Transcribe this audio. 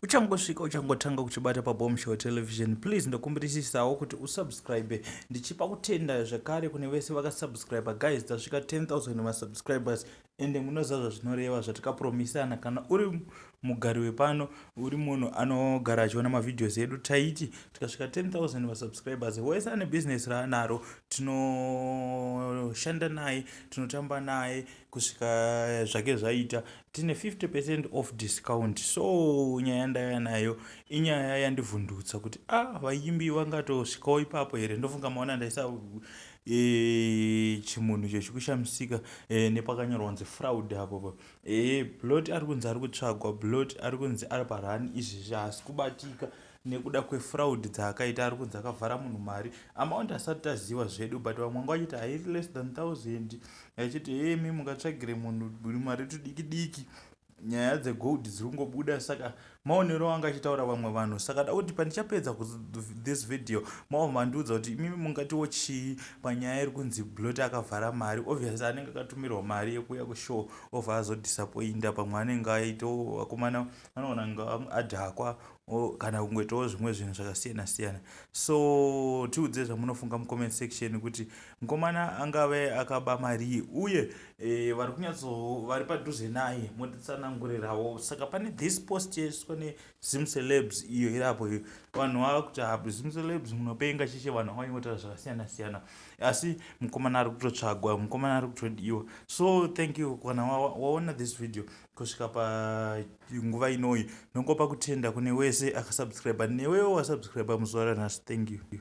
Uchangosvika, uchangotanga kuchibata paBombshell Television, please ndokumbirisisawo kuti usubscribe. Ndichipa kutenda zvekare kune vese vakasubscribe. Guys, tasvika 10,000 masubscribers, ende munoziva zvazvinoreva, zvatikapromisana. Kana uri mugari wepano, uri munhu anogara achiona mavideos edu, taiti tikasvika 10,000 masubscribers, wese ane bhizinesi raanaro tinoshanda naye, tinotamba naye kusvika zvake zvaita. Tine 50% off discount. So nyaya ndaya nayo inyaya yandivhundutsa kuti a ah, vaimbi vangatosvikawo ipapo here? Ndofunga maona ndaisa chimunhu icho chikushamisika nepakanyorwa kunzi fraud apo. Blot ari kunzi ari kutsvagwa. Blot ari kunzi ari parani izvezvi, haasi kubatika nekuda kwefraud dzaakaita. Ari kunzi akavhara munhu mari, amount asati taziva zvedu, but vamwe vanga vachiti hairi less than 1000, achiti hemi mungatsvagire munhu mari tudiki diki. Nyaya dzegold dziri kungobuda, saka maonero anga achitaura vamwe vanhu. Saka da kuti pandichapedza this video, mava mandiudza kuti imimi mungatiwo chii panyaya iri kunzi Blot akavhara mari. Obviously anenge akatumirwa mari yekuuya kushow, obva azodisappointa. Pamwe anenge aitawo, vakomana vanoona nga adhakwa kana kungoitawo zvimwe zvinhu zvakasiyana siyana. So tiudze zvamunofunga mucomment section kuti mukomana angave akaba mari, uye vari kunyatso vari padhuze naye motitsanangurirawo. Saka pane this post yaiswa neZim Celebs iyo irapo iyo, vanhu vava kuti ha, Zim Celebs munopenga chiche. Vanhu vangangotaura zvakasiyana siyana, asi mukomana ari kutotsvagwa, mukomana ari kutodiwa. So thank you kana waona this video kusvika panguva inoyi. Nongopa kutenda kune wese akasubscribe, newewo wasubscribe muzuva ranhasi. Thank you.